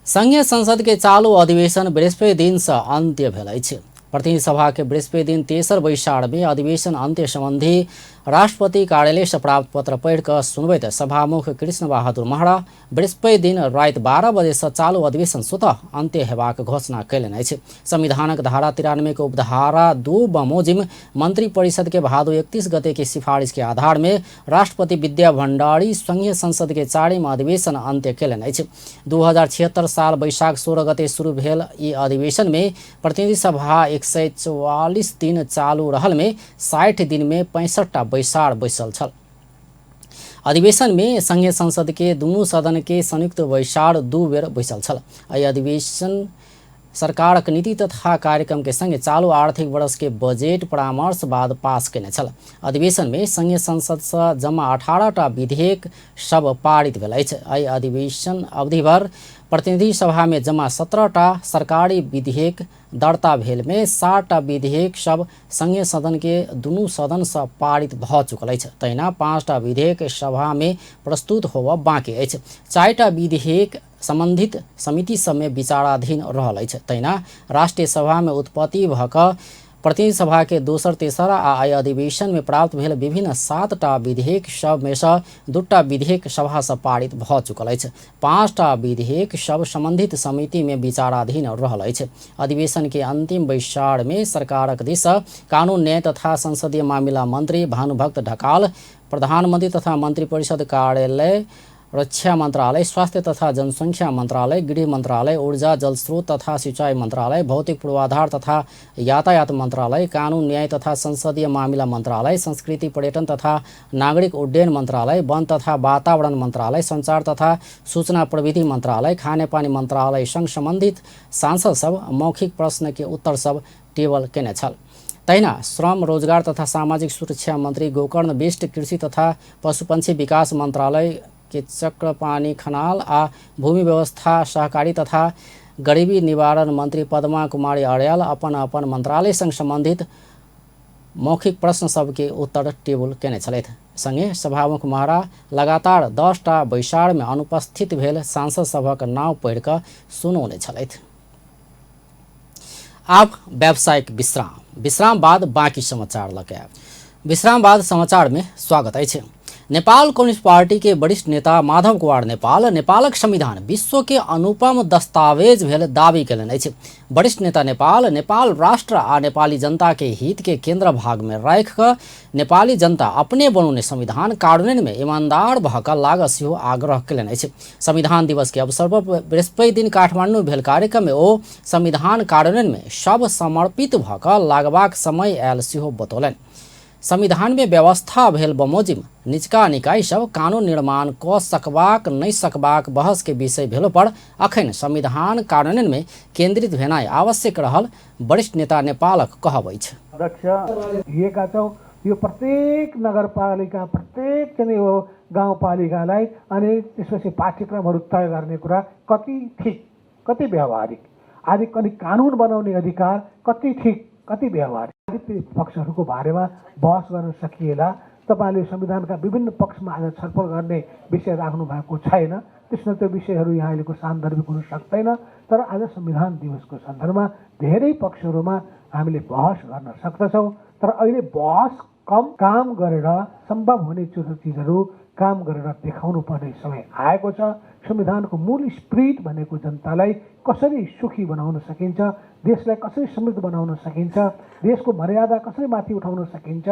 संघीय संसद के चालू अधिवेशन बृहस्पति दिन से अंत्य भेल अछि। प्रतिनिधि सभा के बृहस्पति दिन तेसर बैसार में अधिवेशन अंत्य संबंधी राष्ट्रपति कार्यालय से प्राप्त पत्र पढ़ि कऽ सुनबैत सभामुख कृष्ण बहादुर महरा बृहस्पति दिन राति 12 बजे से चालू अधिवेशन स्वतः अंत्य हेबाक घोषणा कयलनि अछि। संविधानक धारा 93 के उपधारा 2 बमोजिम मंत्री परिषद के भादो 31 गते के सिफारिश के आधार में राष्ट्रपति विद्या भंडारी संघीय संसद के चारिम अधिवेशन अंत्य कयलनि अछि। 2076 साल बैशाख 16 गते शुरू भेल ई अधिवेशन में प्रतिनिधि सभा 144 दिन चालू रहल में 60 दिन में 65टा बैसार बैसल छल। अधिवेशन में संघीय संसद के दुनू सदन के संयुक्त बैसार 2 बेर बैसल छल। एहि अधिवेशन सरकारक नीति तथा कार्यक्रम के संगे चालू आर्थिक वर्ष के बजट परामर्श बाद पास केने छल। अधिवेशन में संघीय संसद से जमा 18टा विधेयक सब पारित भेल अछि। एहि अधिवेशन अवधिभर प्रतिनिधि सभा में जमा 17टा सरकारी विधेयक दर्ता भेल में 7टा विधेयक सब संघीय सदन के दुनू सदन से पारित भऽ चुकल अछि। तहिना 5टा विधेयक सभा में प्रस्तुत होबय बाँकी अछि। 4टा विधेयक संबंधित समिति सब में विचाराधीन रहल अछि। तहिना राष्ट्रीय सभा में उत्पत्ति भऽ कऽ प्रतिनिधि सभा के दोसर, तेसर आ एहि अधिवेशन में प्राप्त भेल विभिन्न 7टा विधेयक सब में से 2टा विधेयक सभा से पारित भऽ चुकल अछि। 5टा विधेयक सब संबंधित समिति में विचाराधीन रहल अछि। अधिवेशन के अंतिम बैसार में सरकारक दिस सँ कानून न्याय तथा संसदीय मामिला मंत्री भानुभक्त ढकाल, प्रधानमंत्री तथा मंत्रिपरिषद कार्यालय, रक्षा मंत्रालय, स्वास्थ्य तथा जनसंख्या मंत्रालय, गृह मंत्रालय, ऊर्जा जलस्रोत तथा सिंचाई मंत्रालय, भौतिक पूर्वाधार तथा यातायात मंत्रालय, कानून न्याय तथा संसदीय मामिला मंत्रालय, संस्कृति पर्यटन तथा नागरिक उड्डयन मंत्रालय, वन तथा वातावरण मंत्रालय, संचार तथा सूचना प्रविधि मंत्रालय, खानेपानी मंत्रालय संग संबंधित सांसद सब मौखिक प्रश्न के उत्तर सब टेबल केने छल। तहिना श्रम रोजगार तथा सामाजिक सुरक्षा मंत्री गोकर्ण विष्ट, कृषि तथा पशुपक्षी विकास मंत्रालय के चक्रपानी खनाल आ भूमि व्यवस्था सहकारी तथा गरीबी निवारण मंत्री पद्मा कुमारी अर्याल अपन अपन मंत्रालय संग संबंधित मौखिक प्रश्न सबके उत्तर टेबुल केने छलथि। संगे सभामुख महरा लगातार 10टा बैसार में अनुपस्थित भेल सांसद सभक नाव पढ़ि कऽ सुनौने छलथि। आब व्यावसायिक विश्राम, विश्राम बाद बाकी समाचार लऽ के आयब। विश्राम बाद समाचार में स्वागत अछि। नेपाल कम्युनिस्ट पार्टी के वरिष्ठ नेता माधव कुमार नेपाल नेपालक संविधान विश्व के अनुपम दस्तावेज भेल दावी कयलनि अछि। वरिष्ठ नेता नेपाल नेपाल राष्ट्र आ नेपाली जनता के हित के केंद्र भाग में राखि कऽ नेपाली जनता अपने बनौने संविधान कार्यान्वयन में ईमानदार भऽ कऽ लागऽ सेहो आग्रह कयलनि अछि। संविधान दिवस के अवसर पर बृहस्पति दिन काठमांडू भेल कार्यक्रम में ओ संविधान कार्यान्वयन में सब समर्पित भऽ कऽ लागबाक समय आयल सेहो बतौलनि। संविधान में व्यवस्था भेल बमोजिम निचका निकाय सब कानून निर्माण कऽ सकबाक नहि सकबाक बहस के विषय भेलो पर अखन संविधान कार्यान्वयन में केंद्रित भेनाइ आवश्यक रहल वरिष्ठ नेता नेपालक कहब अछि। अध्यक्ष लिएका छौँ यो प्रत्येक नगरपालिका, प्रत्येक चाहिँ यो गाउँपालिकालाई अनि त्यसपछि पाठ्यक्रमहरू तय गर्ने कुरा कति ठिक, कति व्यावहारिक आदि, अनि कानुन बनाउने अधिकार कति ठिक, कति व्यावहारिक आदि पक्षहरूको बारेमा बहस गर्न सकिएला। तपाईँले संविधानका विभिन्न पक्षमा आज छलफल गर्ने विषय राख्नु भएको छैन, त्यसमा त्यो विषयहरू यहाँ अहिलेको सान्दर्भिक हुन सक्दैन। तर आज संविधान दिवसको सन्दर्भमा धेरै पक्षहरूमा हामीले बहस गर्न सक्दछौँ, तर अहिले बहस कम, काम गरेर सम्भव हुने चिजहरू काम गरेर देखाउनु पर्ने समय आएको छ। संविधानको मूल स्पिरिट भनेको जनतालाई कसरी सुखी बनाउन सकिन्छ, देशलाई कसरी समृद्ध बनाउन सकिन्छ, देशको मर्यादा कसरी माथि उठाउन सकिन्छ,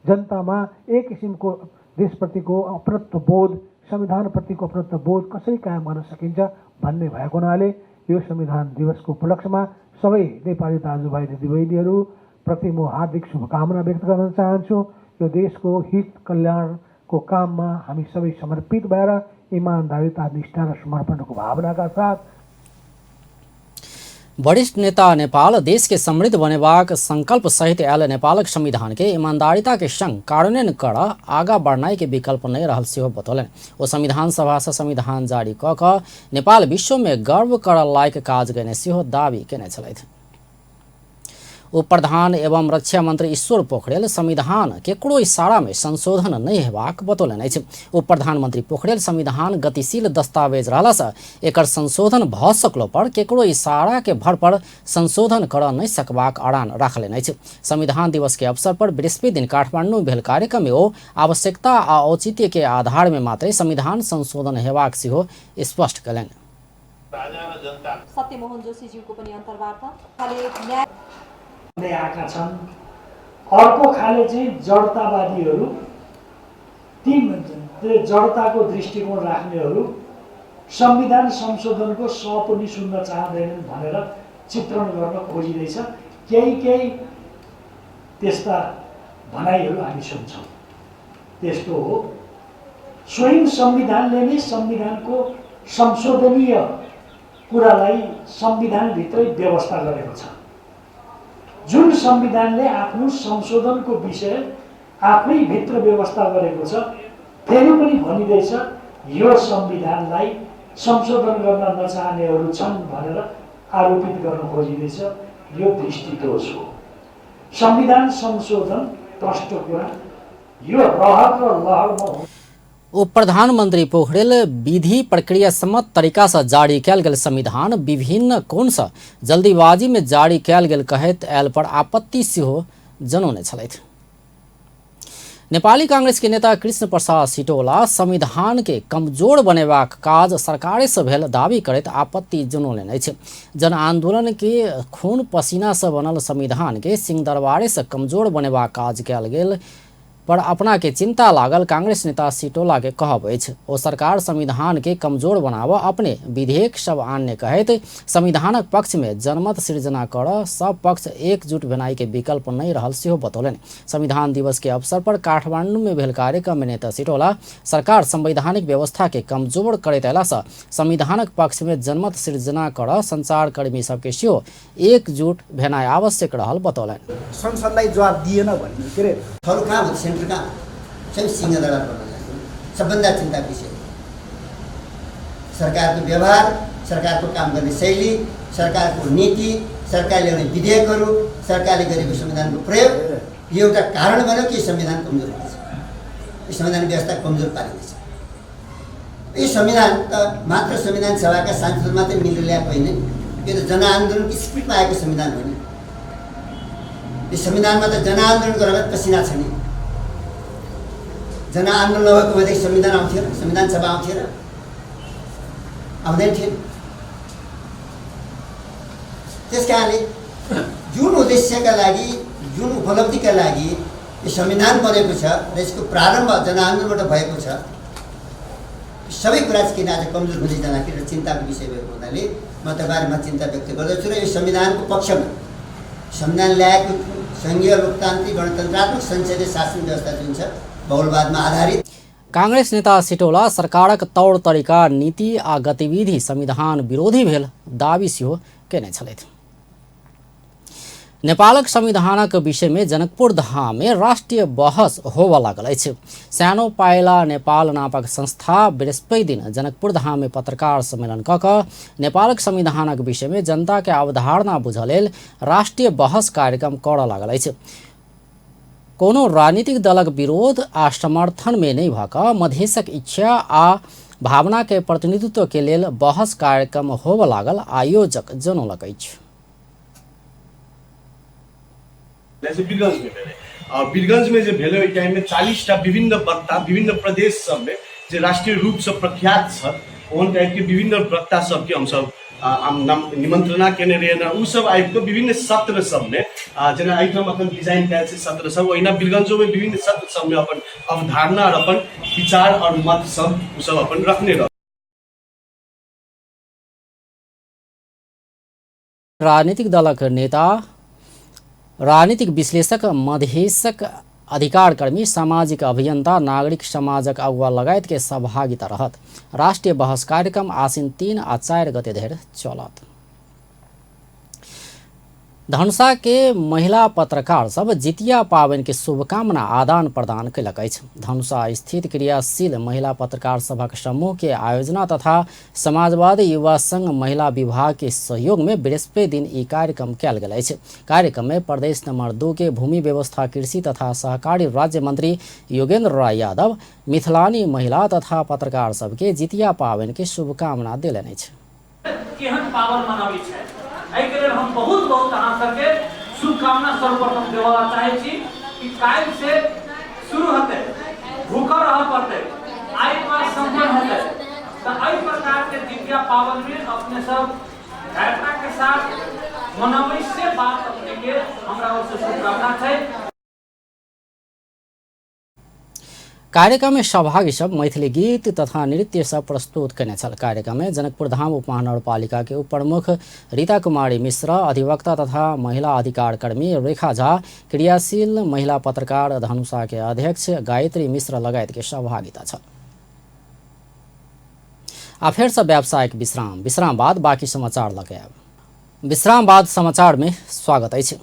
जनतामा एक किसिमको देशप्रतिको अपनत्व बोध, संविधानप्रतिको अपनत्व बोध कसरी कायम गर्न सकिन्छ भन्ने भएको हुनाले यो संविधान दिवसको उपलक्ष्यमा सबै नेपाली दाजुभाइ दिदीबहिनीहरूप्रति म हार्दिक शुभकामना व्यक्त गर्न चाहन्छु। यो देशको हित कल्याणको काममा हामी सबै समर्पित भएर इमान्दारिता, निष्ठा र समर्पणको भावनाका साथ। वरिष्ठ नेता नेपाल देश के समृद्ध बनेबाक संकल्प सहित आयल नेपालक संविधान के ईमानदारिता के संग कार्यान्वयन कर आगा बढ़नाई के विकल्प नहीं रहल सेहो बतौलनि। ओ संविधान सभा से संविधान जारी क क नेपाल विश्व में गर्व कर लायक काज केने सेहो दावी केने छलथि। उप प्रधान एवं रक्षा मंत्री ईश्वर पोखरेल संविधान केकरो इशारा में संशोधन नहीं हेबाक बतौलनि अछि। उप प्रधानमंत्री पोखरेल संविधान गतिशील दस्तावेज रहला से एकर संशोधन भ सकलो पर केकरो इशारा के भर पर संशोधन कर नहीं सकबाक अड़ान राखलनि अछि। संविधान दिवस के अवसर पर बृहस्पति दिन काठमांडू भेल कार्यक्रम में ओ आवश्यकता आ औचित्य के आधार में मात्रै संविधान संशोधन हेबाक सेहो स्पष्ट कयलनि। सत्यमोहन जोशीज्यूको पनि अन्तर्वार्ता खाले आएका छन्। अर्को खाले चाहिँ जडतावादीहरू, ती जडताको दृष्टिकोण राख्नेहरू संविधान संशोधनको स पनि सुन्न चाहँदैनन् भनेर चित्रण गर्न खोजिँदैछ। केही केही त्यस्ता भनाइहरू हामी सुन्छौँ। त्यस्तो हो, स्वयं संविधानले नै संविधानको संशोधनीय कुरालाई संविधानभित्रै व्यवस्था गरेको छ। जुन संविधानले आफ्नो संशोधनको विषय आफै भित्र व्यवस्था गरेको छ, फेरि पनि भनिँदैछ यो संविधानलाई संशोधन गर्न नचाहनेहरू छन् भनेर आरोपित गर्न खोजिँदैछ। यो दृष्टिदोष हो। संविधान संशोधन प्रष्ट कुरा यो रहर र लहरमा हो। उप प्रधानमंत्री पोखरेल विधि प्रक्रिया सम्मत तरीका से जारी कयल गेल संविधान विभिन्न कोण से जल्दीबाजी में जारी कयल गेल कहैत आयल पर आपत्ति सेहो जनौने छलथि। नेपाली कांग्रेस के नेता कृष्ण प्रसाद सिटौला संविधान के कमजोर बनेबाक काज सरकारे से भेल दावी करैत आपत्ति जनौलनि अछि। जनआंदोलन के खून पसीना से बनल संविधान के सिंहदरबारे से कमजोर बनेबाक काज कयल गेल पर अपना के चिंता लागल कांग्रेस नेता सिटौला के कहब अछि। ओ सरकार संविधान के कमजोर बनाव अपने विधेयक सब आनने कहैत संविधानक पक्ष में जनमत सृजना कर सब पक्ष एकजुट भेनाई के विकल्प नहीं रहल सेहो बतौलनि। संविधान दिवस के अवसर पर काठमांडू में भेल कार्यक्रम में नेता सिटौला सरकार संवैधानिक व्यवस्था के कमजोर करैत अयला से संविधानक पक्ष में जनमत सृजना कर संचारकर्मी सबके सेहो एकजुट भेनाई आवश्यक रहल बतौलनि। संसदलाई जवाब दिएन भन्ने के अरे सेन्टर कहाँ सिंहदरबार बन्न जान्छ। सबभन्दा चिन्ताको विषय सरकारको व्यवहार, सरकारको काम गर्ने शैली, सरकारको नीति, सरकारले ल्याउने विधेयकहरू, सरकारले गरेको संविधानको प्रयोग यो एउटा कारण बन्यो कि संविधान कमजोर हुँदैछ, यो संविधान व्यवस्था कमजोर पारिँदैछ। यो संविधान त मात्र संविधान सभाका सांसद मात्रै मिलेर ल्याएको होइन, यो त जनआन्दोलनको स्पिरिटमा आएको संविधान हो नि। यो संविधानमा त जनआन्दोलनको रगत पसिना छ नि। जनआन्दोलन नभएको भएदेखि संविधान आउँथ्यो र? संविधान सभा आउँथ्यो र? आउँदैन थियो। त्यस कारणले जुन उद्देश्यका लागि, जुन उपलब्धिका लागि यो संविधान बनेको छ र यसको प्रारम्भ जनआन्दोलनबाट भएको छ, सबै कुरा चाहिँ किन आज कमजोर हुँदै जाँदाखेरि चिन्ताको विषय भएको हुनाले म तपाईँहरूमा चिन्ता व्यक्त गर्दछु र यो संविधानको पक्षमा संविधान ल्याएको सङ्घीय लोकतान्त्रिक गणतन्त्रात्मक संसदीय शासन व्यवस्था जुन छ बहुलवादमा आधारित। कांग्रेस नेता सिटौला सरकारक तौर तरीका, नीति आ गतिविधि संविधान विरोधी भेल दावी सेहो केने छलथि। नेपालक संविधानक विषय में जनकपुर धाम में राष्ट्रिय बहस होबय लागल अछि। सानो पाइला नेपाल नामक संस्था बृहस्पति दिन जनकपुर धाम में पत्रकार सम्मेलन क क नेपालक संविधानक विषय में जनता के अवधारणा बुझऽ लेल राष्ट्रिय बहस कार्यक्रम करऽ लागल अछि। कोनो राजनीतिक दलक विरोध आ समर्थन में नहीं भऽ कऽ मधेशक इच्छा आ भावना के प्रतिनिधित्व के लेल बहस कार्यक्रम होबय लागल आयोजक जनौलक अछि। जैसे बीरगंज में भेलै और बीरगंज में जे भेलै ओहि टाइममे 40टा विभिन्न वक्ता विभिन्न प्रदेश सबमे जे राष्ट्रीय रूपसँ प्रख्यात छथि ओहन टाइपके विभिन्न वक्ता सबके हमसब निमंत्रणा केने रहियै। ओ सब आबि कऽ विभिन्न सत्र सबमे जेना एहिठाम अखन डिजाइन कयल छै सत्र सब, ओहिना बीरगंजोमे विभिन्न सत्र सबमे अपन अवधारणा और अपन विचार और मत सब ओ सब अपन रखने रह। राजनीतिक दलक नेता, राजनीतिक विश्लेषक मधेशक अधिकारकर्मी, सामाजिक अभियंता, नागरिक समाजक अगुवा लगायत के सहभागिता रहत। राष्ट्रिय बहस कार्यक्रम आसिन 3 आ 4 गते धरि चलत। धनुषा के महिला पत्रकार सब जितिया पाबनि के शुभकामना आदान प्रदान कयलक अछि। धनुषा स्थित क्रियाशील महिला पत्रकार सभक समूह के आयोजना तथा समाजवादी युवा संघ महिला विभाग के सहयोग में बृहस्पति दिन ई कार्यक्रम कयल गेल अछि। कार्यक्रम में प्रदेश नंबर 2 के भूमि व्यवस्था, कृषि तथा सहकारी राज्य मंत्री योगेंद्र राय यादव मिथिलानी महिला तथा पत्रकार सबके जितिया पाबनि के शुभकामना देलनि अछि। केहन पावन मनाबै छै, एहिके लेल हम बहुत बहुत अहाँ सबके शुभकामना सर्वप्रथम देबऽ चाहै छी कि काल्हि से शुरू हेतै, भूखल रहऽ पड़तै, आइ पास सम्पन्न हेतै। तऽ एहि प्रकारके जितिया पाबनिमे अपने सब धैर्यताके साथ मनबै से बात अपनेके हमरा ओरसँ शुभकामना छै। कार्यक्रम में सहभागी सब मैथिली गीत तथा नृत्य सब प्रस्तुत कयने छल। कार्यक्रम में जनकपुर धाम उपमहानगरपालिका के उप प्रमुख रीता कुमारी मिश्रा, अधिवक्ता तथा महिला अधिकार कर्मी रेखा झा, क्रियाशील महिला पत्रकार धनुषा के अध्यक्ष गायत्री मिश्र लगायत के सहभागिता छल। आ फेर से व्यावसायिक विश्राम, विश्राम बाद बाकी समाचार लऽ के आयब। विश्राम बाद समाचार में स्वागत अछि।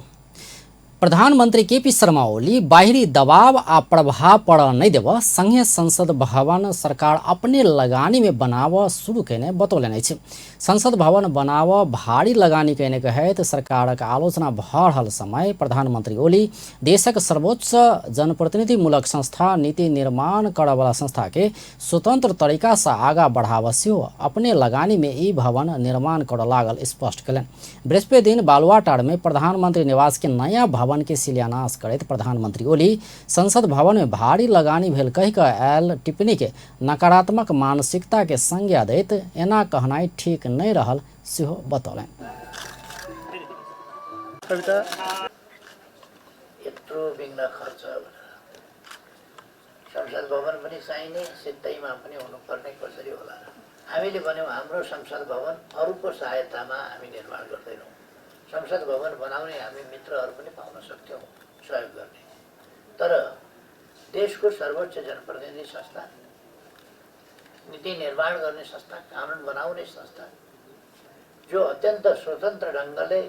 प्रधानमंत्री केपी शर्मा ओली बाहरी दबाव आ प्रभाव पड़ नहीं देव संघीय संसद भवन सरकार अपने लगानी में बनाव शुरू कयने बतौलनि अछि। संसद भवन बनाव भारी लगानी कयने कहैत सरकारक आलोचना भऽ रहल समय प्रधानमंत्री ओली देशक सर्वोच्च जनप्रतिनिधिमूलक संस्था नीति निर्माण करऽवला संस्था के स्वतंत्र तरीका से आगा बढ़ाव सेहो अपने लगानी में ई भवन निर्माण करऽ लागल स्पष्ट कयलनि। बृहस्पति दिन बालुवाटार में प्रधानमंत्री निवास के नया भवन के शिलान्यास करैत प्रधानमंत्री ओली संसद भवन में भारी लगानी भेल कहि कऽ आयल टिप्पणी के नकारात्मक मानसिकता के संज्ञा दैत एना कहनाइ ठीक नहि रहल सेहो बतौलनि। यत्रो विघ्न खर्च संसद भवन पनि चाहिने सित्तैमा पनि हुनुपर्ने कसरी होला? हामीले भन्यौँ हाम्रो संसद भवन अरूको सहायतामा हामी निर्माण गर्दैनौँ। संसद भवन बनाउने हामी मित्रहरू पनि पाउन सक्थ्यौँ सहयोग गर्ने, तर देशको सर्वोच्च जनप्रतिनिधि संस्था, नीति निर्माण गर्ने संस्था, कानुन बनाउने संस्था जो अत्यन्त स्वतन्त्र ढङ्गले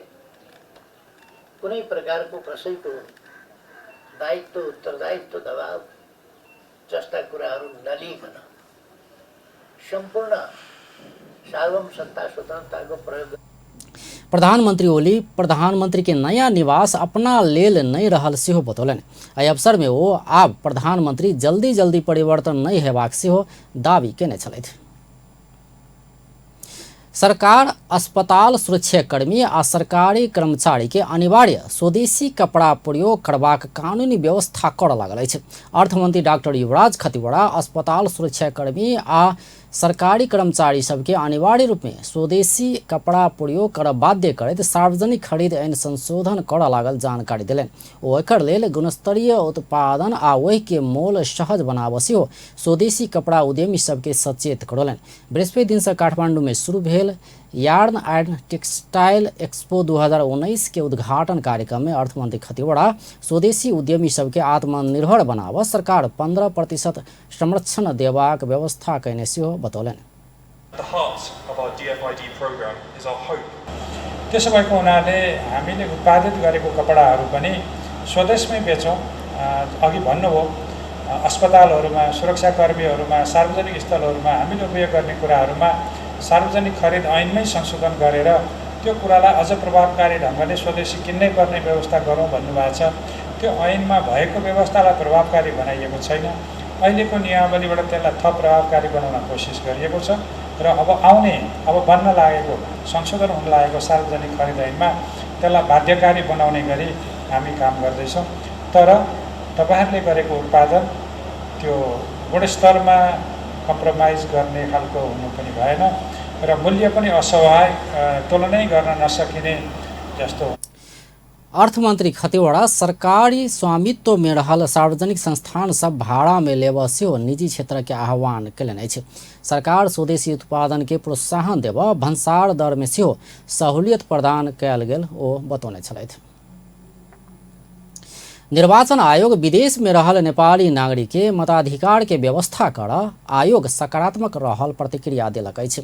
कुनै प्रकारको कसैको दायित्व, उत्तरदायित्व, दबाव जस्ता कुराहरू नलिइकन सम्पूर्ण सार्वभौम सत्ता स्वतन्त्रताको प्रयोग। प्रधानमंत्री ओली प्रधानमंत्री के नया निवास अपना लेल नहीं रहल सेहो बतौलनि। एहि अवसर में ओ आब प्रधानमंत्री जल्दी जल्दी परिवर्तन नहीं हेबाक सेहो दावी केने छलथि। सरकार अस्पताल सुरक्षाकर्मी आ सरकारी कर्मचारी के अनिवार्य स्वदेशी कपड़ा प्रयोग करबाक कानूनी व्यवस्था करऽ लागल अछि। अर्थमंत्री डॉक्टर युवराज खतिवड़ा अस्पताल सुरक्षाकर्मी आ सरकारी कर्मचारी सबके अनिवार्य रूप में स्वदेशी कपड़ा प्रयोग करऽ बाध्य करैत सार्वजनिक खरीद ऐन संशोधन करऽ लागल जानकारी देलनि। ओ एकर लेल गुणस्तरीय उत्पादन आ ओहिके मोल सहज बनाबऽ सेहो स्वदेशी कपड़ा उद्यमी सबके सचेत करौलनि। बृहस्पति दिन से काठमांडू में शुरू भेल यार्न एंड टेक्सटाइल एक्सपो 2019 के उद्घाटन कार्यक्रम में अर्थमंत्री खतिवड़ा स्वदेशी उद्यमी सबके आत्मनिर्भर बनाबऽ सरकार 15% संरक्षण देबाक व्यवस्था कयने सेहो बतौलनि। त्यसो भएको हुनाले हामीले उत्पादित गरेको कपडाहरू पनि स्वदेशमै बेचौँ। अघि भन्नुभयो अस्पतालहरूमा, सुरक्षाकर्मीहरूमा, सार्वजनिक स्थलहरूमा हामीले उपयोग गर्ने कुराहरूमा सार्वजनिक खरिद ऐनमै संशोधन गरेर त्यो कुरालाई अझ प्रभावकारी ढङ्गले स्वदेशी किन्नै पर्ने व्यवस्था गरौँ भन्नुभएको छ। त्यो ऐनमा भएको व्यवस्थालाई प्रभावकारी बनाइएको छैन। अहिलेको नियमावलीबाट त्यसलाई थप प्रभावकारी बनाउन कोसिस गरिएको छ र अब आउने, अब बन्न लागेको, संशोधन हुन लागेको सार्वजनिक खरिद ऐनमा त्यसलाई बाध्यकारी बनाउने गरी हामी काम गर्दैछौँ। तर तपाईँहरूले गरेको उत्पादन त्यो गुणस्तरमा कम्प्रोमाइज गर्ने खालको हुनु पनि भएन र मूल्य पनि अस्वाभाविक तुलनै गर्न नसकिने जस्तो। अर्थमंत्री खतिवड़ा सरकारी स्वामित्व में रहल सार्वजनिक संस्थान सब भाड़ा में लेबऽ सेहो निजी क्षेत्र के आह्वान कयलनि अछि। सरकार स्वदेशी उत्पादन के प्रोत्साहन देबऽ भन्सार दर में सेहो सहूलियत प्रदान कयल गेल ओ बतौने छलथि। निर्वाचन आयोग विदेश में रहल नेपाली नागरिक के मताधिकार के व्यवस्था कर आयोग सकारात्मक रहल प्रतिक्रिया देलक अछि।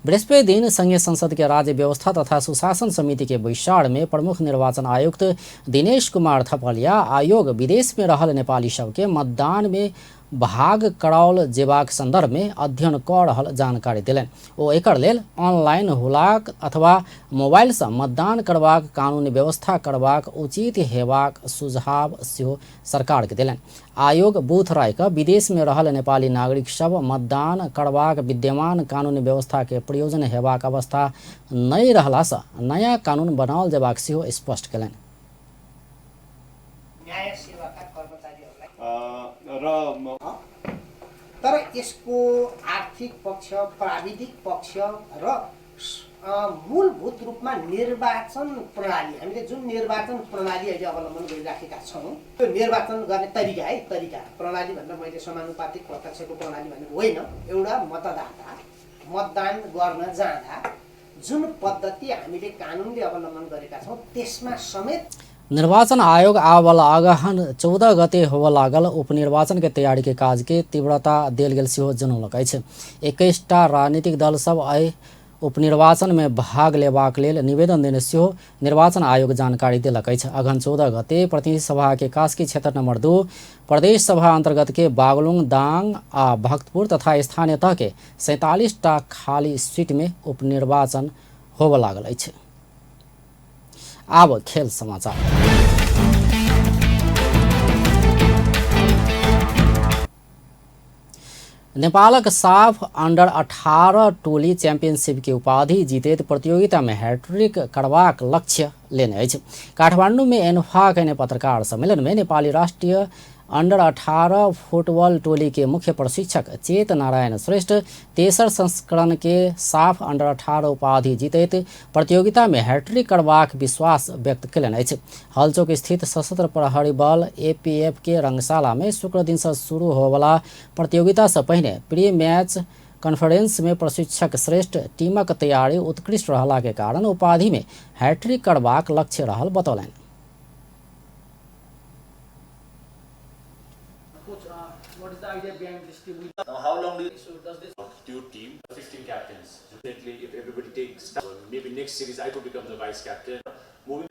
बृहस्पति दिन संघीय संसद के राज्य व्यवस्था तथा सुशासन समिति के बैसार में प्रमुख निर्वाचन आयुक्त दिनेश कुमार थपलिया आयोग विदेश में रहल नेपाली सबके मतदान में भाग कराओल जेबाक संदर्भ में अध्ययन क रहल जानकारी देलनि। ओ एकर लेल ऑनलाइन हुलाक अथवा मोबाइल से मतदान करबाक कानूनी व्यवस्था करबाक उचित हेबाक सुझाव सेहो सरकार के देलनि। आयोग बूथ राखि विदेश में रहल नेपाली नागरिक सब मतदान करबाक विद्यमान कानूनी व्यवस्था के प्रयोजन हेबाक अवस्था नहि रहला से नया कानून बनाओल जेबाक सेहो स्पष्ट केलनि। तर यसको आर्थिक पक्ष, प्राविधिक पक्ष र मूलभूत रूपमा निर्वाचन प्रणाली, हामीले जुन निर्वाचन प्रणाली अहिले अवलम्बन गरिराखेका छौँ त्यो निर्वाचन गर्ने तरिका है, तरिका प्रणाली भनेर मैले समानुपातिक प्रत्यक्षको प्रणाली भनेको होइन। एउटा मतदाता मतदान गर्न जाँदा जुन पद्धति हामीले कानुनले अवलम्बन गरेका छौँ त्यसमा समेत निर्वाचन आयोग आबवाला अगहन 14 गते होबय लागल उपनिर्वाचन के तैयारी के काज के तीव्रता देल गेल सेहो जनौलक अछि। 21टा राजनीतिक दल सब एहि उपनिर्वाचन में भाग लेबाक लेल निवेदन देने सेहो निर्वाचन आयोग जानकारी देलक अछि। अगहन 14 गते प्रतिनिधि सभा के कास्की क्षेत्र नंबर 2 प्रदेश सभा अंतर्गत के बागलुंग, दांग आ भक्तपुर तथा स्थानीय तह के 47टा खाली सीट में उपनिर्वाचन होबय लागल अछि। आब खेल समाचार। नेपालक साफ अंडर 18 टोली चैंपियनशिप के उपाधि जीतैत प्रतियोगिता में हैट्रिक करबाक लक्ष्य लेने अछि। काठमांडू में एन्फा कयने पत्रकार सम्मेलन में नेपाली राष्ट्रीय अंडर 18 फुटबॉल टोली के मुख्य प्रशिक्षक चेत नारायण श्रेष्ठ तेसर संस्करण के साफ अंडर 18 उपाधि जीतैत प्रतियोगिता में हैट्रिक करबाक विश्वास व्यक्त कयलनि अछि। हलचौक स्थित सशस्त्र प्रहरी बल एपीएफ के रंगशाला में शुक्र दिन से शुरू होवला प्रतियोगिता से पहिने प्री मैच कॉन्फ्रेंस में प्रशिक्षक श्रेष्ठ टीमक तैयारी उत्कृष्ट रहला के कारण उपाधि में हैट्रिक करबाक लक्ष्य रहल बतौलनि। Now, how long do you, so does this your team 15 captains? Definitely, if everybody takes, maybe next series I could become the vice captain. Moving,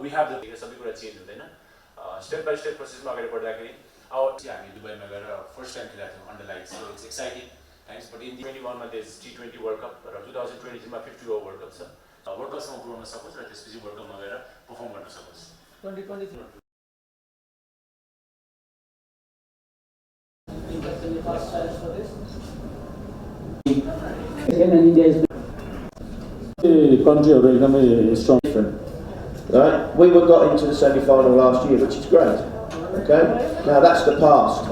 we have the सबै कुरा चेन्ज हुँदैन, स्टेप बाई step प्रोसेसमा अगाडि बढ्दाखेरि अब हामी दुबईमा गएर first time खेलेको थियौँ under light, so it's exciting times. But in 2021 मा देज T20 world cup र 2023 मा 50 ओभर वर्ल्ड कप छ। वर्ल्ड कपसम्म पुऱ्याउन सकोस् र त्यसपछि वर्ल्ड कपमा गएर पर्फर्म गर्न सकोस्। 2023 Right, we were got into the semi-final last year, which is great. Okay, now that's the past.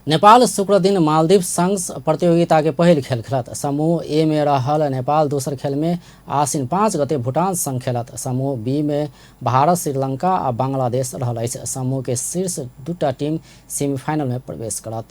Nepal शुक्र दिन मालदीव संग प्रतियोगिता के पहिल खेल खेलत। समूह ए में रहल नेपाल दोसर खेल में आश्विन 5 गते भूटान संग खेलत। समूह बी में भारत, श्रीलंका आ बांग्लादेश रहल अछि। समूह के शीर्ष 2टा टीम सेमीफाइनल में प्रवेश करत।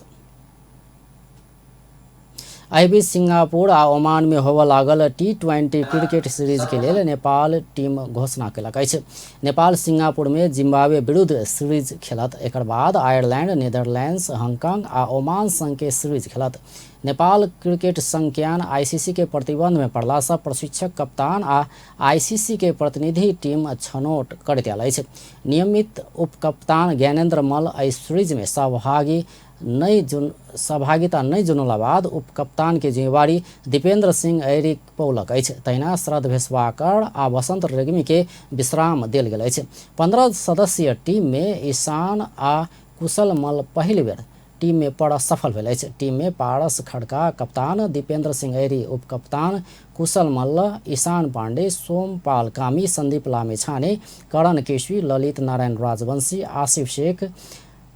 एहि सिंगापुर आ ओमान में होबय लागल T20 cricket series के लेल नेपाल टीम घोषणा केलक अछि। नेपाल सिंगापुर में जिम्बाब्वे विरुद्ध सीरीज खेलत। एकर बाद आयरलैंड, नीदरलैंड्स, हांगकांग आ ओमान संग के सीरीज खेलत। नेपाल क्रिकेट संघ ज्ञान आईसीसी के प्रतिबंध में पड़ला से प्रशिक्षक, कप्तान आ आईसीसी के प्रतिनिधि टीम छनौट करैत आयल अछि। नियमित उपकप्तान ज्ञानेन्द्र मल्ल एहि सीरीज में सहभागिता नहि जुनौला बाद उपकप्तान के जिम्मेवारी दीपेंद्र सिंह ऐरी पौलक अछि। तहिना शरद भेसवाकर आ वसंत रेग्मी के विश्राम देल गेल अछि। 15 सदस्यीय टीम में ईशान आ कुशल मल्ल पहिल बेर टीम में पड़ सफल भेल अछि। टीम में पारस खड़का कप्तान, दीपेंद्र सिंह ऐरी उपकप्तान, कुशल मल्ल, ईशान पांडे, सोमपाल कामी, संदीप लामिछाने, करण केसी, ललित नारायण राजवंशी, आसिफ शेख,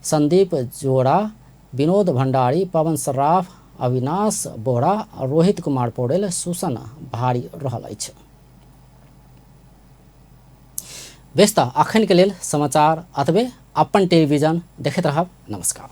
संदीप जोड़ा, विनोद भंडारी, पवन सर्राफ, अविनाश बोहरा, रोहित कुमार पौडेल, सुसन भारी रहल अछि। बेस त अखन के लेल समाचार अतबे। अपन टेलीविजन देखैत रहब। नमस्कार।